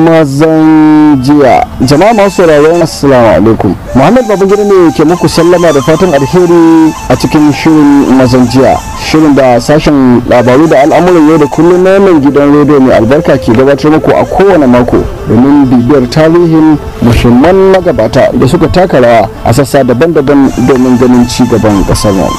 Mazan jiya. Jama'a masu sauraron, assalamu alaikum. Muhammad Babangida ne ke muku sallama da fatan alheri a cikin shirin Mazan jiya. Shirin da sashen labaru da al'amuran yau da kullum na wannan gidan rediyo mai albarka ke gabatar muku a kowane mako domin bibiyar tarihin muhimman magabata da suka taka rawa a sassa daban-daban domin ganin ci gaban ƙasar nan.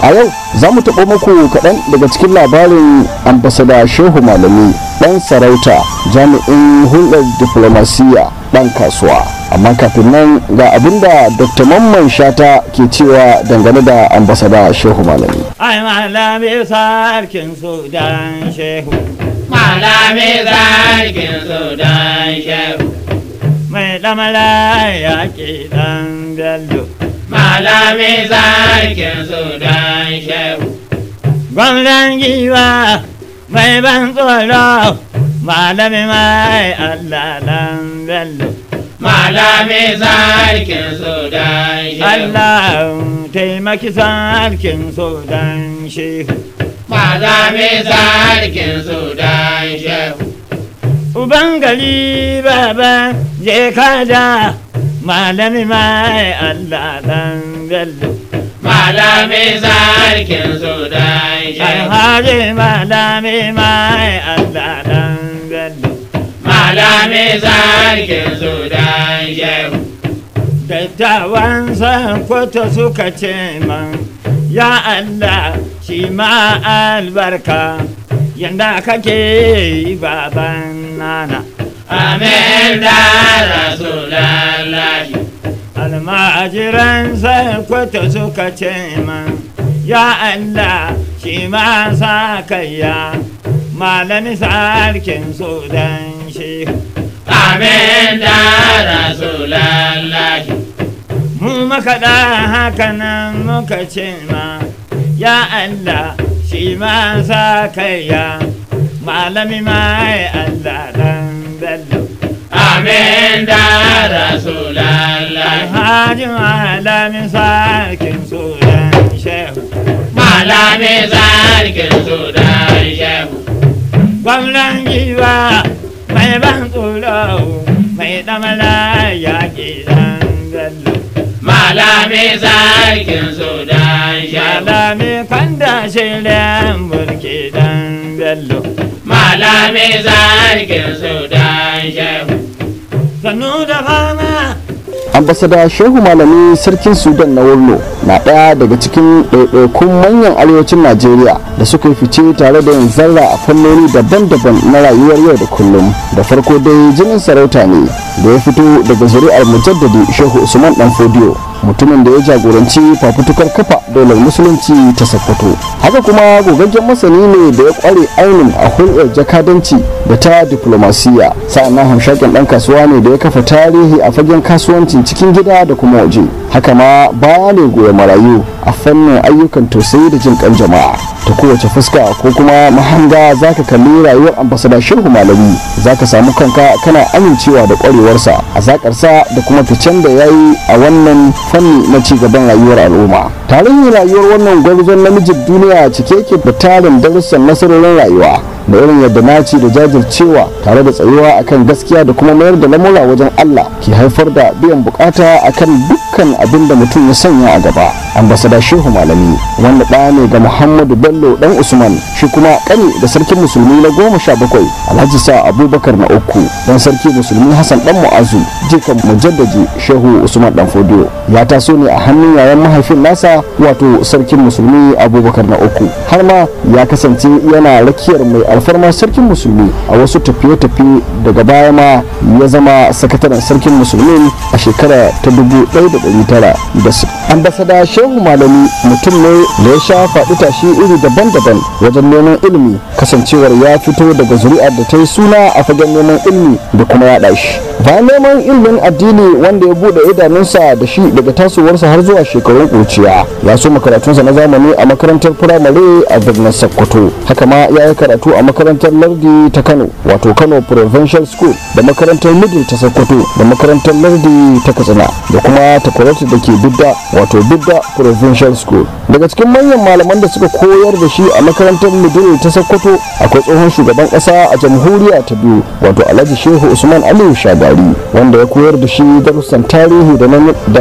A yau za mu taɓo muku kaɗan daga cikin labarin Ambasada Shehu Malami, ɗan sarauta, jami'in hulɗar diflomasiyya, ɗan kasuwa. Amma kafin nan ga abin da Dr. Mamman Shata ke cewa dangane da Ambasada Shehu Malami. Ai Malami sarkin Sudan Shehu. Malami sarkin Sudan Shehu. Mai ɗamara yaƙi ɗan Bello. Malami sarkin Sudan Shehu. Gwamnan giwa mai ban tsoro, Malami mai Allah ɗan Bello. Malami sarkin Sudan Shehu. Allah taimaki sarkin Sudan Shehu. Malami sarkin Sudan Shehu. Uban gari baba je kada, Malami mai Allah ɗan Bello. Malami sarkin Sudan Shehu. Alhaji Malami mai Allah ɗan Bello. Malami sarkin Sudan Shehu. Dattawan Sokoto suka ce man, ya Allah shi ma albarka, yanda kake yi baban nana. Amin da Rasulallahi. Almajiran Sokoto suka ce man, ya Allah shi ma sa kaiya, Malami sarkin Sudan Shehu. Amin da Rasulallahi. Mu makaɗa haka nan muka ce ma, ya Allah shi ma sa kaiya, Malami mai Allah ɗan Bello. Amin da Rasulallahi. Alhaji Malami sarkin Sudan Shehu. Malami sarkin Sudan Shehu. Gwamnan giwa mai ban tsoro, mai ɗamala yaƙi ɗan Bello. Malami sarkin Sudan Shehu. Malami kwanda shirin mulki ɗan Bello. Malami sarkin Sudan Shehu. Sannu da fama. Ambasada Shehu Malami, sarkin Sudan na Wurno, na ɗaya daga cikin ɗaiɗaikun manyan arewacin Najeriya da suka yi fice tare da yin zarra a fannoni daban-daban na rayuwar yau da kullum. Da farko dai jinin sarauta ne da ya fito daga zuri'ar mujaddadi Shehu Usman Dan Fodiyo, mutumin da ya jagoranci fafutukar kafa daular musulunci ta Sokoto. Haka kuma gogaggen masani ne da ya kware ainin a hulɗar jakadanci da ta diplomasiya. Sa'annan hamshakin ɗan kasuwa ne da ya kafa tarihi a fagen kasuwancin cikin gida da kuma waje. Haka ma baya ne goya marayu a fannin ayyukan tausayi da jin kan jama'a. Ta kowace fuska ko kuma mahanga zaka kalli rayuwar Ambasada Shehu Malami, zaka samu kanka kana amincewa da kwarewarsa a zakarsa da kuma ficen da ya yi a wannan fanni na ci gaban rayuwar al'umma. Tarihin rayuwar wannan gwarzon namijin duniya cike yake da tarin darussan nasarorin rayuwa da irin yadda naci da jajircewa tare da tsayuwa akan gaskiya da kuma mayar da lamura wajen Allah ke haifar da biyan bukata akan dukkan abin da mutum ya sanya a gaba. Ambasada Shehu Malami, wanda ɗa ne ga Muhammadu Bello dan Usman, shi kuma kani da sarkin musulmi na 17 Alhaji Sa Abubakar na uku, dan sarki musulmi Hassan dan Mu'azu, jikan mujaddadi Shehu Usman Dan Fodiyo, ya taso ne a hannun yayan mahaifin nasa, wato sarkin musulmi Abubakar na uku. Har ma ya kasance yana rakiyar mai alfarma sarkin musulmi a wasu tafiye-tafiye. Daga baya ma ya zama sakataren sarkin musulmi a shekara ta 1900. Ambasada Shehu Malami mutum ne da ya sha faɗi tashi iri daban-daban wajen neman ilimi, kasancewar ya fito daga zuri'ar da ta yi suna a fagen neman ilimi da kuma yaɗa shi. Bayan neman ilimin addini wanda ya buɗe idanunsa da shi daga tasowarsa har zuwa shekarun ƙuruciya, ya so karatunsa na zamani a makarantar firamare a birnin Sokoto. Haka ma ya yi karatu a makarantar lardi ta Kano, wato Kano Provincial School, da makarantar middle ta Sokoto, da makarantar lardi ta Katsina, da kuma takwarata da ke Bidda. wato Bidda Provincial School. Daga cikin manyan malaman da suka koyar da shi a makarantar Middle ta Sokoto akwai tsohon shugaban kasa a jamhuriya ta biyu, wato Alhaji Shehu Usman Aliyu Shagari, wanda ya koyar da shi darussan tarihi da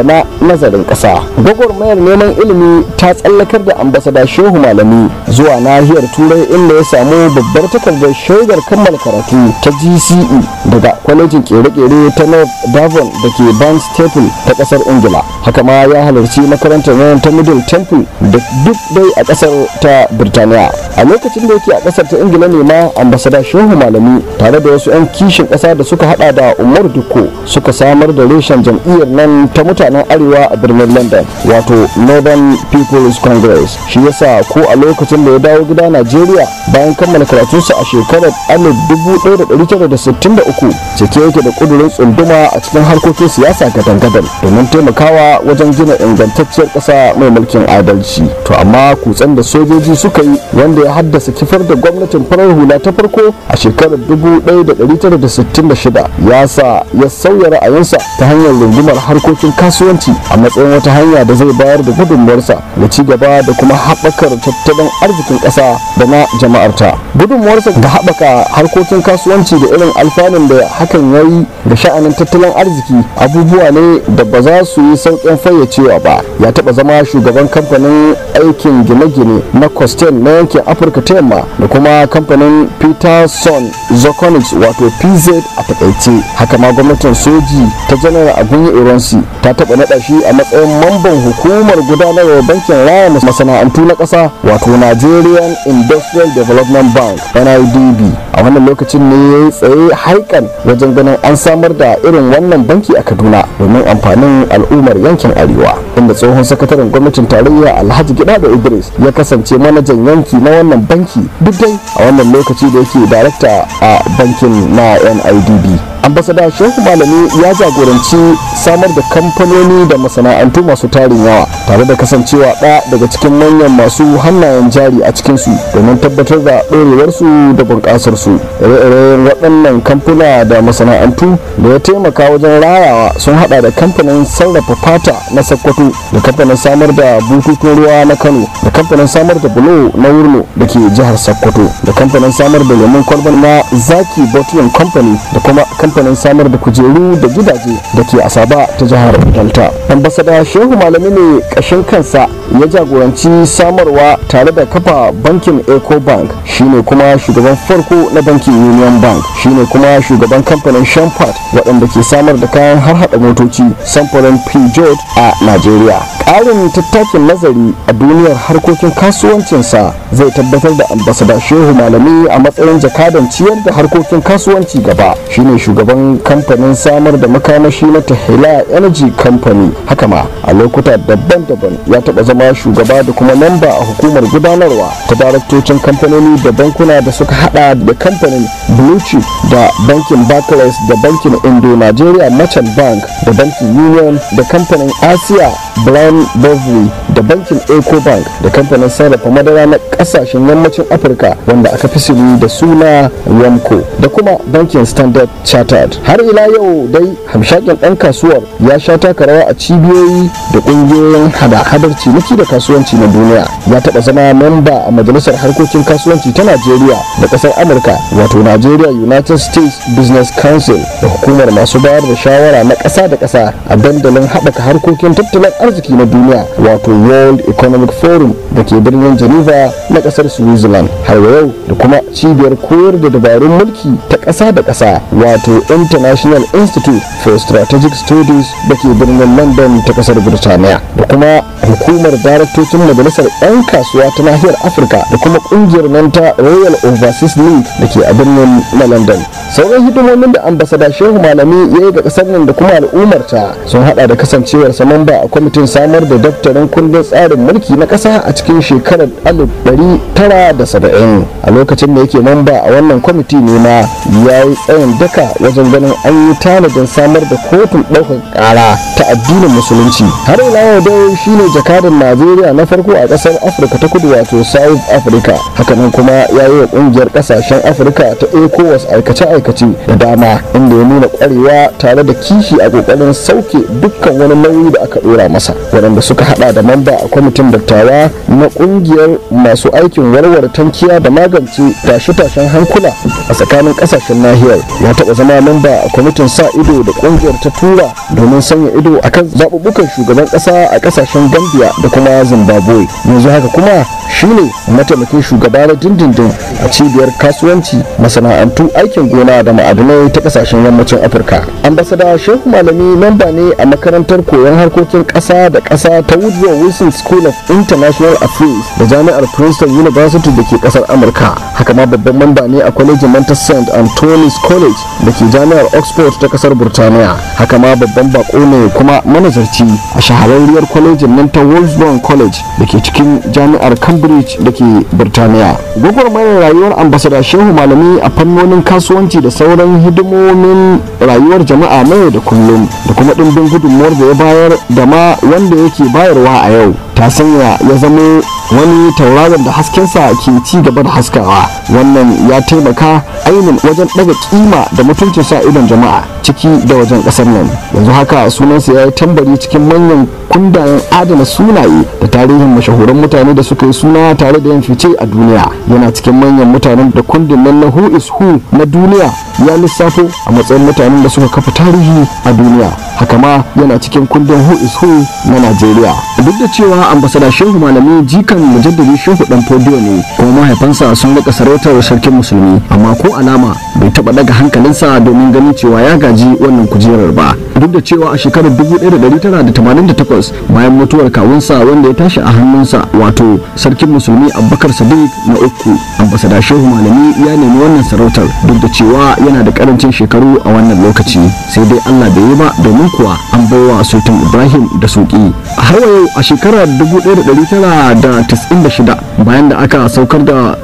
na nazarin kasa. Gwagwarmayar neman ilimi ta tsallakar da Ambasada Shehu Malami zuwa nahiyar Turai, inda ya samu babbar takardar shaidar kammala karatu ta GCE daga kwalejin kere-kere ta North Devon da ke Barnstaple ta kasar Ingila. Haka ma ya halarci makarantar nan ta Middle Temple da duk dai a kasar ta Birtaniya. A lokacin da yake a kasar ta Ingila ne ma Ambasada Shehu Malami tare da wasu 'yan kishin kasa da suka hada da Umar Dukko suka samar da reshen jam'iyyar nan ta mutanen Arewa a birnin London, wato Northern People's Congress. Shi yasa ko a lokacin da ya dawo gida Najeriya bayan kammala karatunsa a shekarar 1963, cike yake da kudurin tsunduma a cikin harkokin siyasa gadan-gadan domin taimakawa wajen gina ingantacciyar ƙasa mai mulkin adalci. To amma kutsen da sojoji suka yi, wanda ya haddasa kifar da gwamnatin farar hula ta farko a shekarar 1966, ya sa ya sauya ra'ayinsa ta hanyar rungumar harkokin kasuwanci a matsayin wata hanya da zai bayar da gudunmuwarsa da ci gaba da kuma haɓakar tattalin arzikin ƙasa da na jama'arta. Gudunmuwarsa ga haɓaka harkokin kasuwanci da irin alfanun da hakan ya yi ga sha'anin tattalin arziki abubuwa ne da ba za su yi sauƙin fayyacewa ba. Ya taɓa zama shugaban kamfanin aikin gine-gine na Costain na yankin Afirka ta Yamma da kuma kamfanin Peterson Zoconics, wato PZ a takaice. Haka ma gwamnatin soji ta Janar Agunyi Ironsi ta taɓa naɗa shi a matsayin mamban hukumar gudanarwar bankin raya masana'antu na ƙasa, wato Nigerian Industrial Development Bank, NIDB. A wannan lokacin ne ya yi tsaye haikan wajen ganin an samar da irin wannan banki a Kaduna domin amfanin al'ummar yankin Arewa, inda tsohon sakataren gwamnatin tarayya Alhaji Gidado Idris ya kasance manajan yanki na wannan banki duk dai a wannan lokaci da yake darakta a bankin na NIDB. Ambasada Shehu Malami ya jagoranci samar da kamfanoni da masana'antu masu tarin yawa, tare da kasancewa ɗaya daga cikin manyan masu hannayen jari a cikinsu, domin tabbatar da ɗorewarsu da bunƙasarsu. Ire-iren waɗannan kamfuna da masana'antu da ya taimaka wajen rayawa sun hada da kamfanin sarrafa fata na Sokoto, da kamfanin samar da bututun ruwa na Kano, da kamfanin samar da bulo na Wurno da ke jihar Sokoto, da kamfanin samar da lemun kwalban na Zaki Bottling Company, da kuma kamfanin samar da kujeru da gidaje da ke Asaba ta jihar Delta. Ambasada Shehu Malami ne kashin kansa ya jagoranci samarwa tare da kafa bankin Eco Bank, shine kuma shugaban farko na bankin Union Bank, shine kuma shugaban kamfanin Shampat waɗanda ke samar da kayan harhaɗa motoci samfurin Peugeot a Najeriya. Ƙarin tattakin nazari a duniyar harkokin kasuwancinsa zai tabbatar da Ambasada Shehu Malami a matsayin jakadan ciyar da harkokin kasuwanci gaba. Shine shugaban kamfanin samar da makamashi na Tahila Energy Company. Haka ma a lokuta daban-daban ya taɓa zama shugaba da kuma mamba a hukumar gudanarwa ta daraktocin kamfanoni da bankuna da suka hada da kamfanin Blue Chip da bankin Barclays da bankin Indo Nigeria Merchant Bank da bankin Union da kamfanin Asia Brown Bovary da bankin Eco Bank da kamfanin sarrafa madara na kasashen yammacin Afirka wanda aka fi sani da suna Yamco, da kuma bankin Standard Chartered. Har ila yau dai hamshakin ɗan kasuwar ya sha taka rawa a cibiyoyi da ƙungiyoyin hada-hadar ciniki da kasuwanci na duniya. Ya taɓa zama memba a majalisar harkokin kasuwanci ta Najeriya da ƙasar Amurka, wato Nigeria United States Business Council, da hukumar masu bayar da shawara na ƙasa da ƙasa a dandalin haɓaka harkokin tattalin arziki na duniya, wato World Economic Forum da ke birnin Geneva na ƙasar Switzerland. Har yau da kuma cibiyar koyar da dabarun mulki ta ƙasa da ƙasa, wato International Institute for Strategic Studies da ke birnin London ta ƙasar Birtaniya, da kuma hukumar daraktocin majalisar 'yan kasuwa ta nahiyar Afirka, da kuma ƙungiyar nan ta Royal Overseas League da ke a birnin na London. Sauran hidimomin da Ambasada Shehu Malami ya yi ga ƙasar nan da kuma al'ummarta sun hada da kasancewarsa mamba a kwamitin samar da daftarin kundin tsarin mulki na ƙasa a cikin shekarar 1970. A lokacin da yake mamba a wannan kwamiti ne ma ya yi tsayin daka wajen ganin an yi tanadin samar da kotun ɗaukar ƙara ta addinin musulunci. Har ila yau dai shine jakadan Najeriya na farko a ƙasar Afirka ta Kudu, wato South Africa. Hakanan kuma ya yi wa ƙungiyar ƙasashen Afirka ta ECOWAS aikace-aikace. aikace-aikace da dama, inda ya nuna kwarewa tare da kishi a kokarin sauke dukkan wani nauyi da aka dora masa, waɗanda suka hada da mamba a kwamitin dattawa na ƙungiyar masu aikin warware tankiya da magance tashe-tashen hankula a tsakanin ƙasashen nahiyar. Ya taɓa zama mamba a kwamitin sa ido da ƙungiyar ta tura domin sanya ido akan zaɓuɓɓukan shugaban ƙasa a ƙasashen Gambia da kuma Zimbabwe. Yanzu haka kuma shine mataimakin shugaba na dindindin a cibiyar kasuwanci, masana'antu, aikin gona da ma'adinai ta kasashen yammacin Afirka. Ambasada Shehu Malami memba ne a makarantar koyon harkokin ƙasa da ƙasa ta Woodrow Wilson School of International Affairs da Jami'ar Princeton University da ke ƙasar Amurka. Haka ma babban memba ne a kwalejin Manchester St Anthony's College da ke Jami'ar Oxford ta ƙasar Burtaniya. Haka ma babban bako ne kuma manazarci a shahararriyar kwalejin nan ta Wolfsburg College da ke cikin Jami'ar Cambridge da ke Birtaniya. Gwagwarmayar rayuwar Ambasada Shehu Malami a fannonin kasuwanci da sauran hidimomin rayuwar jama'a na yau da kullum, da kuma ɗimbin gudunmuwar da ya bayar da ma wanda yake bayarwa a yau, ta sanya ya zamo wani tauraron da haskensa ke ci gaba da haskawa. Wannan ya taimaka ainihin wajen ɗaga kima da mutuncin sa idon jama'a ciki da wajen ƙasar nan. Yanzu haka sunansa ya yi tambari cikin manyan kundayen adana sunaye da tarihin mashahuran mutane da suka yi suna tare da yin fice a duniya. Yana cikin manyan mutanen da kundin nan na Who is Who na duniya ya lissafo a matsayin mutanen da suka kafa tarihi a duniya. Haka ma yana cikin kundin Who is Who na Najeriya. Duk da cewa Ambasada Shehu Malami jikan Mujaddadi Shehu Dan Fodiyo ne, kuma mahaifansa sun rika sarautar sarkin musulmi, amma ko alama bai taba daga hankalinsa domin ganin cewa ya gaji wannan kujerar ba. Duk da cewa a shekarar 1988, bayan mutuwar kawunsa wanda ya tashi a hannunsa, wato Sarkin Musulmi Abubakar Sadiq na uku, Ambasada Shehu Malami ya nemi wannan sarautar, duk da cewa yana da karancin shekaru a wannan lokaci. Sai dai Allah bai yi ba, domin kuwa an baiwa Sultan Ibrahim da Suki. Har yau a shekarar 1996, bayan da aka saukar da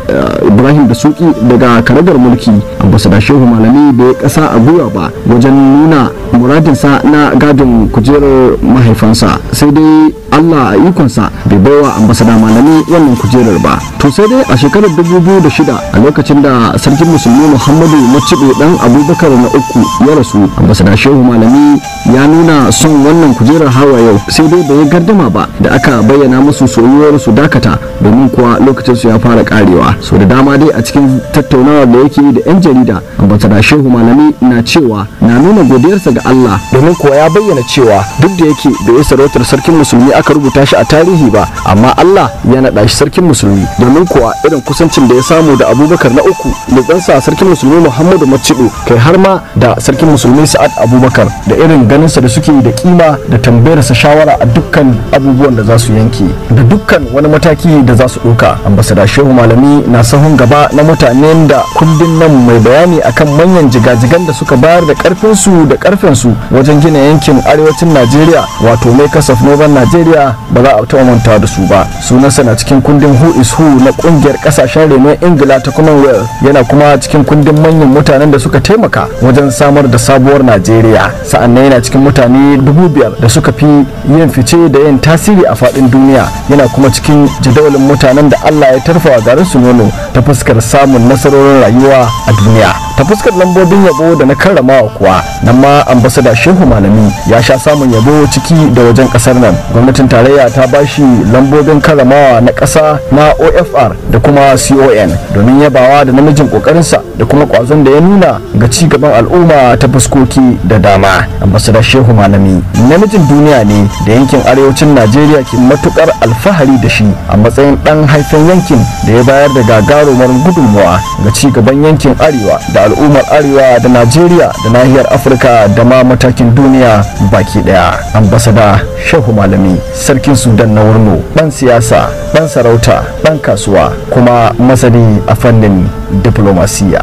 Ibrahim da Suki daga karagar mulki, Ambasada Shehu Malami bai kasa a gwiwa ba wajen nuna muradinsa na gadon kujerar mahaifansa. Sai dai Allah a ikonsa bai baiwa Ambasada Malami wannan kujerar ba. To sai dai a shekarar 2006, a lokacin da Sarkin Musulmi Muhammadu Macido dan Abubakar na uku ya rasu, Ambasada Shehu Malami ya nuna son wannan kujerar hawa yau. Sai dai bai gardama ba da aka bayyana musu soyuwar su dakata, domin kuwa lokacin su ya fara karewa. So da dama dai a cikin tattaunawar da yake da yan jarida, Ambasada Shehu Malami na cewa na nuna godiyarsa ga Allah, domin kuwa ya bayyana cewa duk da yake bai yi sarautar sarkin musulmi aka rubuta shi a tarihi ba, amma Allah ya naɗa shi sarkin musulmi, domin kuwa irin kusancin da ya samu da Abubakar na uku da ɗansa Sarkin Musulmi Muhammadu Macido, kai har ma da Sarkin Musulmi Sa'ad Abubakar, da irin ganinsa da suke da kima da tambayarsa shawara a dukkan abubuwan da za su yanke da dukkan wani mataki da za su ɗauka. Ambasada Shehu Malami na sahun gaba na mutanen da kundin nan mai bayani akan manyan jigajigan da suka bayar da karfinsu da karfinsu wajen gina yankin arewacin Najeriya, wato Makers of Northern Nigeria, ba za a taɓa manta da su ba. Sunansa na cikin kundin Who is Who na ƙungiyar ƙasashen renon Ingila ta Commonwealth. Yana kuma cikin kundin manyan mutanen da suka taimaka wajen samar da sabuwar Najeriya. Sa'annan yana cikin mutane 5,000 da suka fi yin fice da yin tasiri a faɗin duniya. Yana kuma cikin jadawalin mutanen da Allah ya tarfawa garin su nono ta fuskar samun nasarorin rayuwa a duniya. Ta fuskar lambobin yabo da na karramawa kuwa, nan ma Ambasada Shehu Malami ya sha samun yabo ciki da wajen kasar nan. Gwamnatin tarayya ta bashi lambobin karramawa na ƙasa na OFR da kuma CON domin yabawa da namijin kokarinsa da kuma kwazon da ya nuna ga ci gaban al'umma ta fuskoki da dama. Ambasada Shehu Malami namijin duniya ne da yankin arewacin Najeriya ke matukar alfahari da shi a matsayin dan haifin yankin da ya bayar da gagarumar gudunmuwa ga ci gaban yankin arewa da al'ummar arewa da Najeriya da nahiyar Afirka da ma matakin duniya baki daya. Ambasada Shehu Malami, Sarkin Sudan na Wurno, dan siyasa, dan sarauta, dan kasuwa, kuma masani a fannin diplomasiya.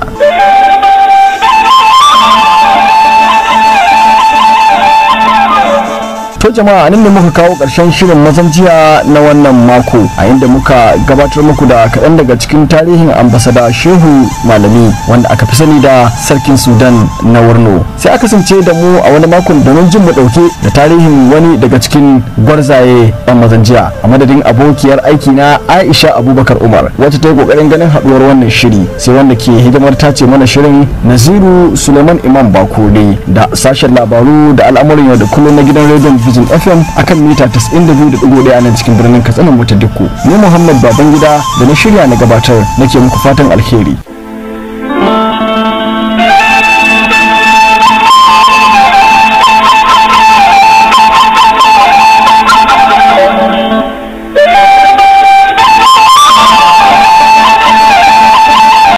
To jama'a, nan ne muka kawo ƙarshen shirin Mazan Jiya na wannan mako, a inda muka gabatar muku da kaɗan daga cikin tarihin Ambasada Shehu Malami, wanda aka fi sani da Sarkin Sudan na Wurno. Sai a kasance da mu a wani makon domin jin mu ɗauke da tarihin wani daga cikin gwarzaye ɗan mazan jiya. A madadin abokiyar aiki na Aisha Abubakar Umar, wacce ta yi ƙoƙarin ganin haɗuwar wannan shiri, sai wanda ke hidimar tace mana shirin, Naziru Suleiman Imam Bakore, da sashen labaru da al'amuran yau da kullum na gidan rediyon Vision FM akan mita 92.1 a nan cikin birnin Katsina Mota Dukku. Ni Muhammad Babangida da na shirya na gabatar nake muku fatan alheri.